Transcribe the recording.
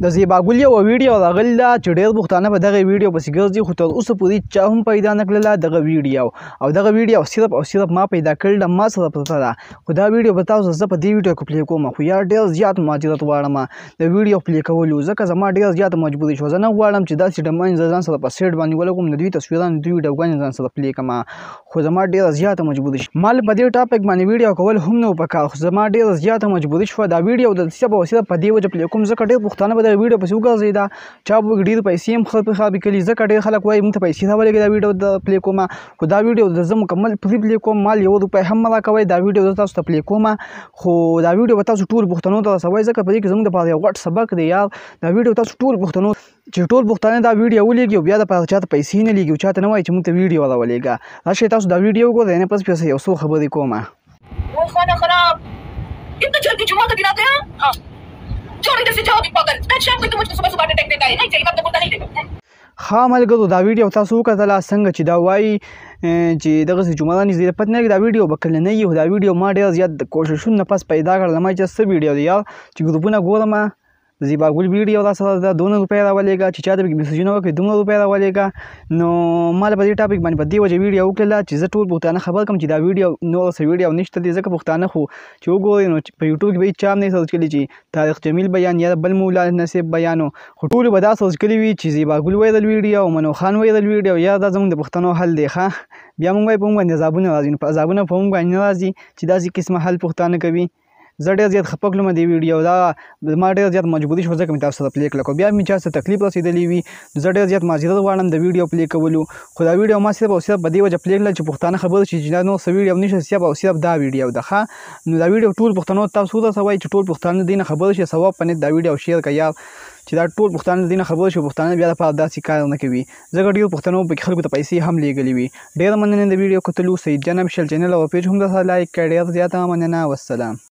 د زیبا ګل یوه ویډیو راغلې ده چې ډېر پښتانه په دغه ویډیو پسې ګرځي، خو تر اوسه پورې چا هم پیدا نه کړله دغه ویډیو، او دغه ویډیو صرف او صرف ما پیدا کړل ده، ما سره پرته ده. خو دا ویډیو به تاسو زه په دې ویډیو کې پلی کوم، خو یار ډېر زیات معذرت غواړم د ویډیو پلی کولو، ځکه زما ډېر زیات مجبوري شوه. زه نه غواړم چې داسې ډمان زه ځان سره په سیټ باندې ولګوم، د دوی تصویران دوی ویډیوګانې ځان سره پلی کړم، خو زما ډېره زیاته مجبوري شوه. ما په دې ټاپک باندې ویډیو کول هم نه و پکار، خو زما ډېره زیاته مجبوري شوه. دا ویډیو د صرف او صرف په دې وجه پلی کوم ځکه ډېر پښتانه به دغه ویډیو پسې وګرځېده، چا به ډېر پیسې هم ښه خرابې کړي، ځکه ډېر خلک وایي موږ ته پیسې راولېږه دا ویډیو د پلی کومه، خو دا ویډیو د زه مکمل پرې پلی کوم، مال یوه روپۍ هم مه راکوئ، دا ویډیو زه تاسو ته پلی کوم، خو دا ویډیو به تاسو ټول پښتنو ته رسوئ، ځکه په دې کې زموږ دپاره یو غټ سبق دی یار. دا ویډیو تاسو ټول پښتنو چې ټول پښتانه دا ویډیو ولیږي او بیا دپاره چاته پیسې نه لیږي او چاته نه وایي چې موږ ته ویډیو راولېږه. راشئ تاسو دا ویډیو وګورئ، نه پس پسې یو څو خبرې کوم. خانه خراب، इतना जल्दी जुमा का दिन आ गया। हाँ छोड़, इधर से जाओ पागल, कल शाम को तो मुझको सुबह सुबह अटैक देता है। नहीं चाहिए, मैं अपना कुर्ता नहीं देता। ښه ملګرو دا ویډیو تاسو وکتله، څنګه چې دا وایي چې دغسې جمعه رانږدې ده، پته نه لګي دا ویډیو به کله نه وي، خو دا ویډیو ما ډېر زیات د کوششونو نه پس پیدا کړله. ما چې څه ویډیو دی یار چې ګروپونه ګورم، زیبا ګل ویډیو را سره ده، دونه روپۍ راولېږه چې چاته پکې میسجونه وکړي دومره روپۍ راولېږه. نو ما له په دې ټاپک باندې په دې وجه ویډیو وکړله چې زه ټول پښتانه خبر کړم چې دا ویډیو نور څه ویډیو نشته دی، ځکه پښتانه خو چې وګورئ نو په یوټیوب کې به هېچا هم نه سرچ کړي چې طارق جمیل بیان یا بل مولا نصیب بیان، خو ټولو به دا سرچ کړي وي چې زیبا ګل وایرل ویډیو او منو خان وایرل ویډیو، یا دا زموږ د پښتنو حل دی. ښه بیا موږ وایو په موږ باندې عذابونه راځي، نو په عذابونه په موږ باندې نه راځي چې داسې قسمه حل پښتانه کوي. زه ډېر زیات خفه کړم دې ویډیو، دا زما ډېر زیات مجبوري شوه ځکه مې تاسو سره پلی کړه. که بیا مې چا څه تکلیف رسېدلی وي نو زه ډېر زیات معذرت غواړم د ویډیو پلی کولو، خو دا ویډیو ما صرف او صرف په دې وجه پلی کړله چې پښتانه خبر شي چې دا نور څه ویډیو نشته، صرف او صرف دا ویډیو ده. ښه نو دا ویډیو ټول پښتنو ته تاسو ورسوئ چې ټول پښتانه دې نه خبر شي، ثواب په نیت دا ویډیو شیر کړئ یار، چې دا ټول پښتانه دې نه خبر شي، پښتانه بیا دپاره داسې کار نه کوي، ځکه ډېرو پښتنو پکې خلکو ته پیسې هم لېږلې وي. ډېره مننه د ویډیو کتلو. سید جان افیشل چینل او پیج هم درسره لایک کړئ. ډېره زیاته مننه، والسلام.